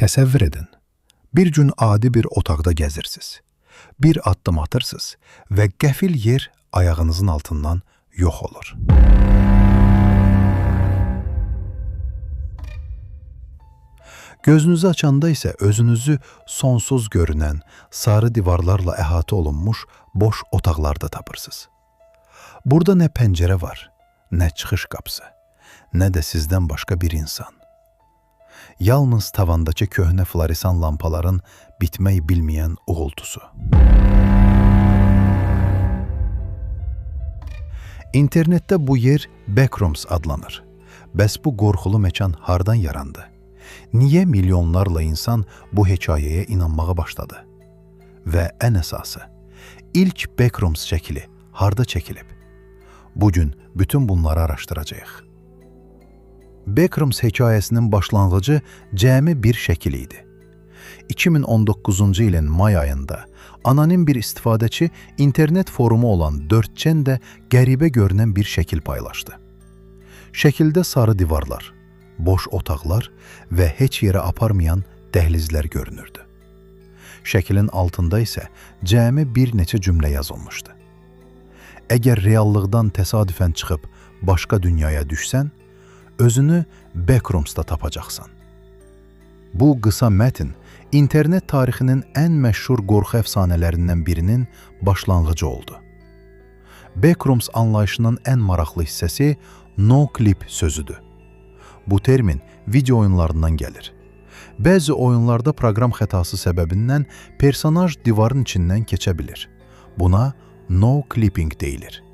Təsəvvür edin, bir gün adi bir otaqda gəzirsiniz. Bir addım atırsınız və qəfil yer ayağınızın altından yox olur. Gözünüzü açanda isə özünüzü sonsuz görünən, sarı divarlarla əhatə olunmuş boş otaqlarda tapırsınız. Burada nə pəncərə var, nə çıxış qapısı, nə də sizdən başqa bir insan. Yalnız tavandakı köhnə floresan lampaların bitmək bilməyən uğultusu. İnternetdə bu yer Backrooms adlanır. Bəs bu qorxulu məkan hardan yarandı? Niyə milyonlarla insan bu hekayəyə inanmağa başladı? Və ən əsası, ilk Backrooms şəkili harda çəkilib? Bugün bütün bunları araşdıracağıq. Backrooms hekayəsinin başlanğıcı cəmi bir şəkil idi. 2019-cu ilin may ayında anonim bir istifadəçi internet forumu olan 4chan-də qəribə görünən bir şəkil paylaşdı. Şəkildə sarı divarlar, boş otaqlar və heç yerə aparmayan dəhlizlər görünürdü. Şəklin altında isə cəmi bir neçə cümlə yazılmışdı. Əgər reallıqdan təsadüfən çıxıb başqa dünyaya düşsən, özünü Backrooms'da tapacaqsan. Bu qısa mətn internet tarixinin ən məşhur qorxu əfsanələrindən birinin başlanğıcı oldu. Backrooms anlayışının ən maraqlı hissəsi no-clip sözüdür. Bu termin video oyunlarından gəlir. Bəzi oyunlarda proqram xətası səbəbindən personaj divarın içindən keçə bilir. Buna no-clipping deyilir.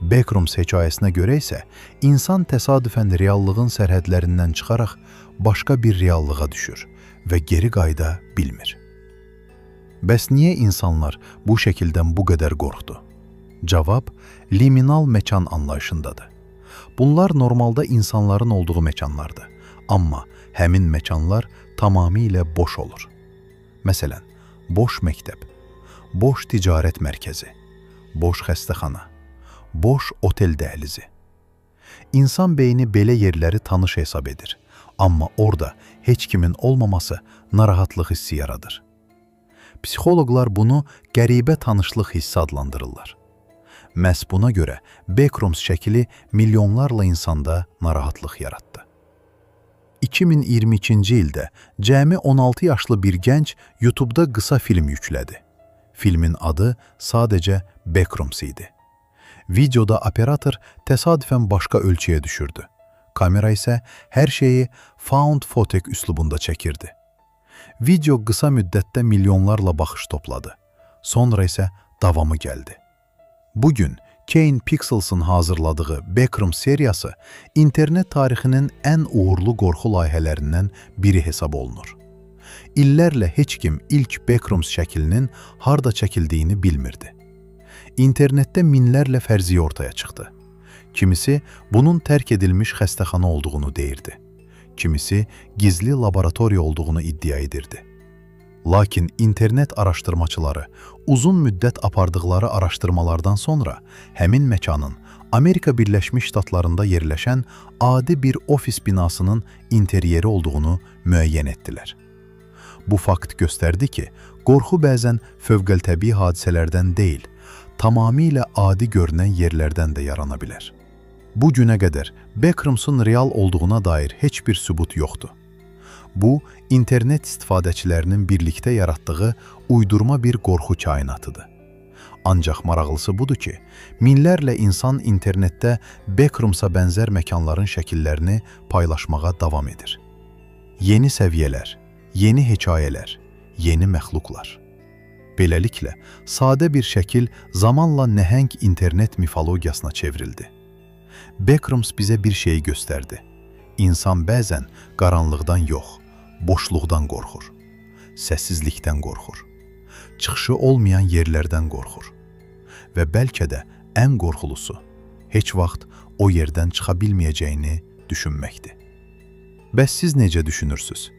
Backrooms hekayəsinə görə isə insan təsadüfən reallığın sərhədlərindən çıxaraq başqa bir reallığa düşür və geri qayıda bilmir. Bəs niyə insanlar bu şəkildən bu qədər qorxdu? Cavab liminal məkan anlayışındadır. Bunlar normalda insanların olduğu məkanlardır. Amma həmin məkanlar tamamilə boş olur. Məsələn, boş məktəb, boş ticarət mərkəzi, boş xəstəxana, boş otel dəhlizi. İnsan beyni belə yerləri tanış hesab edir. Amma orada heç kimin olmaması narahatlıq hissi yaradır. Psixoloqlar bunu qəribə tanışlıq hissi adlandırırlar. Məhz buna görə Backrooms şəkili milyonlarla insanda narahatlıq yaratdı. 2022-ci ildə cəmi 16 yaşlı bir gənc YouTube-da qısa film yüklədi. Filmin adı sadəcə Backrooms idi. Videoda operator təsadüfən başqa ölçüyə düşürdü. Kamera isə hər şeyi found footage üslubunda çəkirdi. Video qısa müddətdə milyonlarla baxış topladı. Sonra isə davamı gəldi. Bugün Kane Pixels'ın hazırladığı Backrooms seriyası internet tarixinin ən uğurlu qorxu layihələrindən biri hesab olunur. İllərlə heç kim ilk Backrooms şəklinin harda çəkildiyini bilmirdi. İnternetdə minlərlə fərziyyə ortaya çıxdı. Kimisi bunun tərk edilmiş xəstəxana olduğunu deyirdi. Kimisi gizli laboratoriya olduğunu iddia edirdi. Lakin internet araşdırmaçıları uzun müddət apardıqları araşdırmalardan sonra həmin məkanın Amerika Birləşmiş Ştatlarında yerləşən adi bir ofis binasının interyeri olduğunu müəyyən etdilər. Bu fakt göstərdi ki, qorxu bəzən fövqəltəbii hadisələrdən deyil, tamamilə adi görünən yerlərdən də yarana bilər. Bu günə qədər Backrooms'un real olduğuna dair heç bir sübut yoxdur. Bu, internet istifadəçilərinin birlikdə yaratdığı uydurma bir qorxu kainatıdır. Ancaq maraqlısı budur ki, minlərlə insan internetdə Backrooms'a bənzər məkanların şəkillərini paylaşmağa davam edir. Yeni səviyyələr, yeni hekayələr, yeni məxluqlar. Beləliklə, sadə bir şəkil zamanla nəhəng internet mifologiyasına çevrildi. Backrooms bizə bir şeyi göstərdi. İnsan bəzən qaranlıqdan yox, boşluqdan qorxur. Səssizlikdən qorxur. Çıxışı olmayan yerlərdən qorxur. Və bəlkə də ən qorxulusu, heç vaxt o yerdən çıxa bilməyəcəyini düşünməkdir. Bəs siz necə düşünürsünüz?